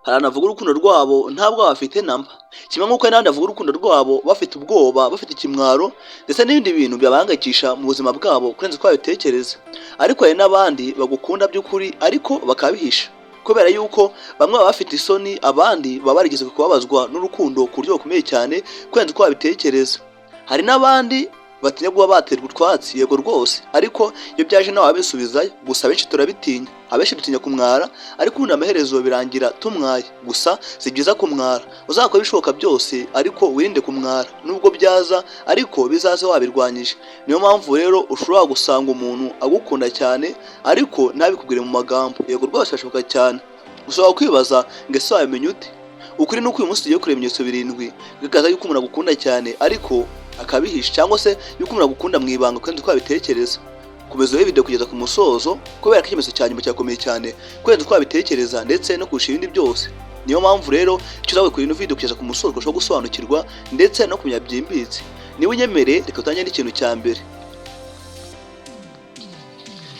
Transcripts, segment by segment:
Hari abantu bavuga urukundo rwabo nta bwoba bafite namba, kimwe nk'uko hari n'abandi bavuga urukundo rwabo bafite ubwoba, bafite ikimwaro ndetse n'ibindi bintu bibahangayikisha mu buzima bwabo kurenza uko babitekereza. Ariko hari n'abandi bagukunda by'ukuri ariko bakabihisha, kubera yuko bamwe baba bafite isoni, abandi baba barigeze kubabazwa n'urukundo ku buryo bukomeye cyane kurenza uko babitekereza. Hari n'abandi batinya kuba baterwa utwatsi, yego rwose, ariko iyo byaje nawe wabisubizayo. Gusa abenshi turabitinya, abenshi dutinya kumwara, ariko ubundi amaherezo birangira tumwaye. Gusa si byiza kumwara, uzakora ibishoboka byose ariko wirinde kumwara, nubwo byaza ariko bizaze wabirwanyije. Niyo mpamvu rero ushobora gusanga umuntu agukunda cyane ariko ntabikubwire mu magambo. Yego rwose, birashoboka cyane. Ushobora kwibaza ngo ese wabimenya ute? Ukuri ni uko uyu munsi tugiye kureba ibimenyetso 7 bigaragaza yuko umuntu agukunda cyane ariko akabihisha, cyangwa se yuko umuntu agukunda mu ibanga kurenza uko wabitekereza. Komeza urebe video kugeza ku musozo, kubera ko ikimenyetso cya nyuma cyakomeye cyane kurenza uko wabitekereza ndetse no kurusha ibindi byose. Niyo mpamvu rero icyo uzabe kuri ino video kugeza ku musozo ushobora gusobanukirwa ndetse no kumenya byimbitse. Niba unyemereye, reka utangire n'ikintu cya mbere.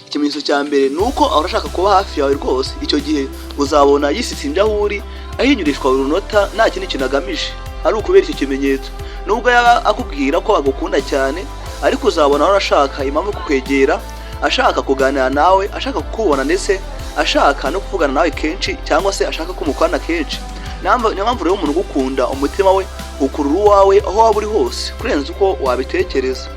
Ikimenyetso cya mbere ni uko ahora ashaka kuba hafi yawe rwose. Icyo gihe uzabona yisitsimbye aho uri, ahinyurishwa buri munota, nta kindi kintu agamije ari ukubera icyo kimenyetso. Nubwo yaba akubwira ko agukunda cyane, ariko uzabona ahora ashaka impamvu yo kukwegera, ashaka kuganira nawe, ashaka kukubona, ndetse ashaka no kuvugana nawe kenshi, cyangwa se ashaka ko mukorana kenshi. Niyo mpamvu rero umuntu ugukunda umutima we ukurura uwawe aho waba uri hose kurenza uko wabitekereza.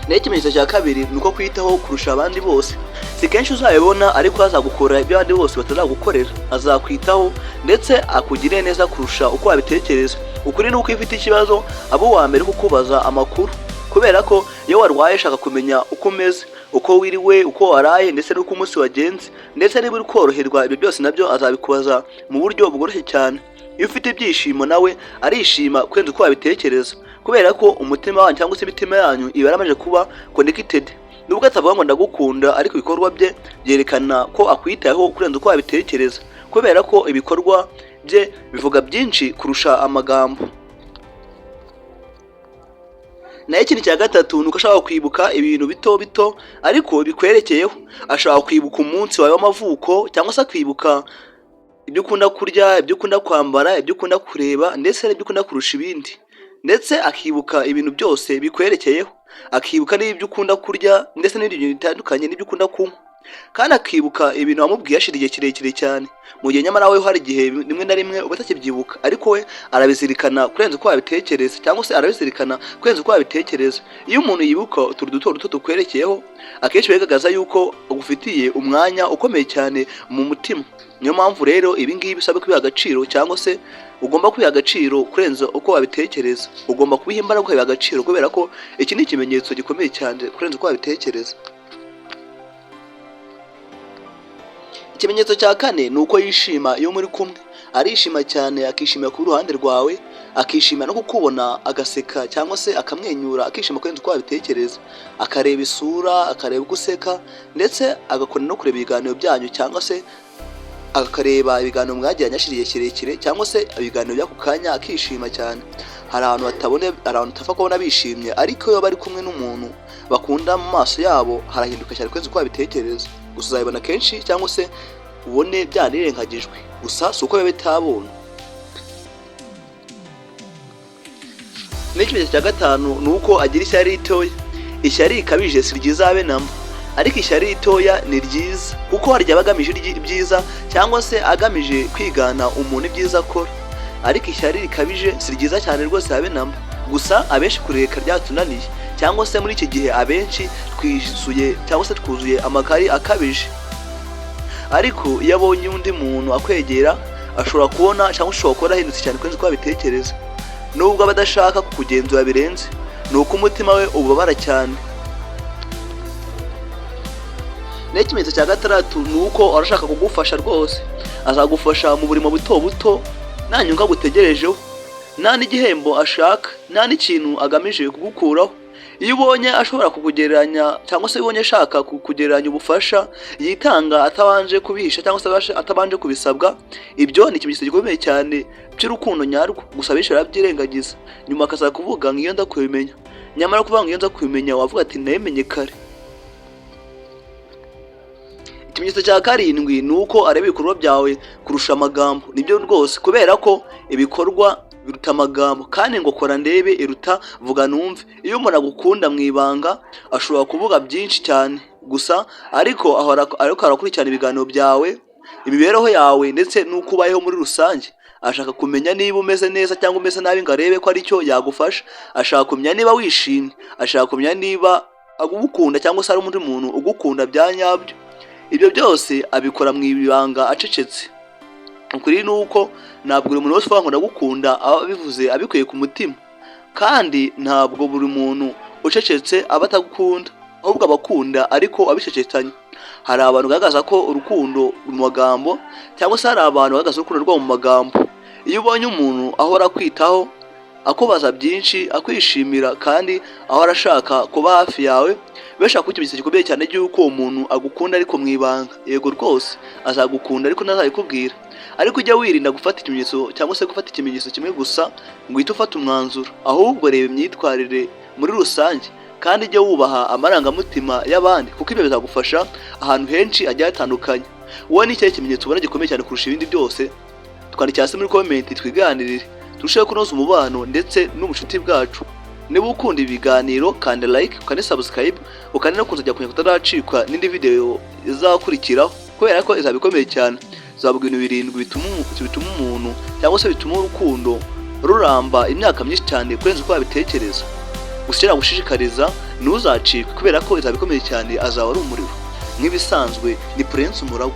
Naho ikimenyetso cya kabiri ni uko kwitaho kurusha abandi bose. Si kenshi uzabibona, ariko azagukora ibyo abandi bose batazagukorera. Azakwitaho ndetse akugirire neza kurusha uko wabitekereza. Ukuri ni uko iyo ufite ikibazo aba uwa mbere kukubaza amakuru, kubera ko iyo warwaye ashaka kumenya uko umeze, uko wiriwe, uko waraye, ndetse n'uko umunsi wagenze, ndetse niba uri koroherwa, ibyo byose nabyo azabikubaza mu buryo bworoshye cyane. Iyo ufite ibyishimo nawe arishima kurenza uko wabitekereza, kubera ko umutima wanyu cyangwa se imitima yanyu iba yaramaze kuba connected. Nubwo atavuga ngo ndagukunda, ariko ibikorwa bye byerekana ko akwitayeho kurenza uko wabitekereza, kubera ko ibikorwa bye bivuga byinshi kurusha amagambo. Naho ikintu cya gatatu ni uko ashobora kwibuka ibintu bito bito ariko bikwerekeyeho. Ashobora kwibuka umunsi wawe w'amavuko, cyangwa se akibuka ibyo ukunda kurya, ibyo ukunda kwambara, ibyo ukunda kureba, ndetse n'ibyo ukunda kurusha ibindi, ndetse akibuka ibintu byose bikwerekeyeho, akibuka n'ibyo ukunda kurya ndetse n'ibindi bintu bitandukanye n'ibyo ukunda kunywa, kandi akibuka ibintu wamubwiye hashize igihe kirekire cyane, mu gihe nyamara we hari igihe rimwe na rimwe uba utakibyibuka, ariko we arabizirikana kurenza uko wabitekereza, cyangwa se arabizirikana kurenza uko wabitekereza. Iyo umuntu yibuka utuntu duto duto tukwerekeyeho, akenshi bigaragaza yuko agufitiye umwanya ukomeye cyane mu mutima. Niyo mpamvu rero ibi ngibi bisaba kubiha agaciro, cyangwa se ugomba kubiha agaciro kurenza uko wabitekereza. Ugomba kubiha imbaraga, ukabiha agaciro, kubera ko iki ni ikimenyetso gikomeye cyane kurenza uko wabitekereza. Ikimenyetso cya kane ni uko yishima iyo muri kumwe. Arishima cyane, akishimira kuba iruhande rwawe, akishimira no kukubona, agaseka cyangwa se akamwenyura, akishima kurenza uko wabitekereza, akareba isura, akareba uko useka, ndetse agakunda no kureba ibiganiro byanyu, cyangwa se akareba ibiganiro mwagiranye hashize igihe kirekire, cyangwa se ibiganiro by'ako kanya, akishima cyane. Hari abantu batabona, hari abantu utapfa kubona bishimye, ariko iyo bari kumwe n'umuntu bakunda mu maso yabo harahinduka cyane kurenza uko wabitekereza. Gusa uzabibona kenshi, cyangwa se ubone byanirengagijwe, gusa si uko biba bitabonye. N'ikimenyetso cya gatanu ni uko agira ishyari ritoya. Ishyari rikabije si ryiza habe namba, ariko ishyari ritoya ni ryiza, kuko hari igihe aba agamije ibyiza, cyangwa se agamije kwigana umuntu ibyiza akora. Ariko ishyari rikabije si ryiza cyane rwose habe namba. Gusa abenshi kureka ryatunaniye, cyangwa se muri iki gihe abenshi twisuye cyangwa se twuzuye amakari akabije. Ariko iyo abonye undi muntu akwegera, ashobora kubona cyangwa ushobora kubona ahindutse cyane kurenza uko wabitekereza. Nubwo aba adashaka kukugenzura birenze, ni uko umutima we ubabara cyane. Naho ikimenyetso cya gatandatu ni uko arashaka kugufasha rwose. Azagufasha mu burimo buto buto, nta nyungu agutegerejeho, nta n'igihembo ashaka, nta n'ikintu agamije kugukuraho. Iyo ubonye ashobora kukugereranya, cyangwa se ubonye ashaka kukugereranya ubufasha yitanga atabanje kubihisha cyangwa se atabanje kubisabwa, ibyo ni ikimenyetso gikomeye cyane cy'urukundo nyarwo. Gusa abenshi barabyirengagiza, nyuma akaza kuvuga ngo iyo nza kubimenya. Nyamara kuvuga ngo iyo nza kubimenya, wavuga ati nabimenye kare. Ikimenyetso Ikimenyetso cya karindwi ni uko areba ibikorwa byawe kurusha amagambo. Nibyo rwose, kubera ko ibikorwa biruta amagambo, kandi ngo kora ndebe iruta vuga numve. Iyo umuntu agukunda mu ibanga, ashobora kuvuga byinshi cyane gusa, ariko ahora ariko arakurikirana ibiganiro byawe, imibereho yawe, ndetse n'uko ubayeho muri rusange. Ashaka kumenya niba umeze neza cyangwa umeze nabi ngo arebe ko aricyo yagufasha. Ashaka kumenya niba wishimye, ashaka kumenya niba agukunda cyangwa se ari undi muntu ugukunda bya nyabyo. Ibyo byose abikora mu ibanga, acecetse. Ukuri ni uko ntabwo buri muntu wese uvuga ngo "Ndagukunda" aba abivuze abikuye ku mutima, kandi ntabwo buri muntu ucecetse aba atagukunda, ahubwo aba akunda ariko abicecekanye. Hari abantu bagaragaza ko urukundo mu magambo, cyangwa se hari abantu bagaragaza urukundo rwabo mu magambo. Iyo ubonye umuntu ahora akwitaho, akubaza byinshi, akwishimira, kandi ahora ashaka kuba hafi yawe, bishobora kuba ikimenyetso gikomeye cyane cy'uko uwo muntu agukunda ariko mu ibanga. Yego rwose, azagukunda ariko ntazabikubwira. Ariko ujya wirinda gufata ikimenyetso cyangwa se gufata ikimenyetso kimwe gusa ngo uhite ufata umwanzuro, ahubwo reba imyitwarire muri rusange, kandi ujye wubaha amarangamutima y'abandi, kuko ibyo bizagufasha ahantu henshi hagiye hatandukanye. Wowe ni ikihe kimenyetso ubona gikomeye cyane kurusha ibindi byose? Twandikira hasi muri comment, twiganirire, turusheho kunoza umubano ndetse n'ubucuti bwacu. Niba ukunda ibiganiro, kanda like, ukande subscribe, ukande no kuzajya kumenya kutaracikwa n'indi video izakurikiraho, kubera ko izaba ikomeye cyane. Izavuga ibintu birindwi bituma umuntu cyangwa se bituma urukundo ruramba imyaka myinshi cyane kurenza uko wabitekereza. Gusa icyo nagushishikariza, ntuzacikwe, kubera ko izaba ikomeye cyane, azaba ari umuriro. Nk'ibisanzwe ni Prince Umuragwa.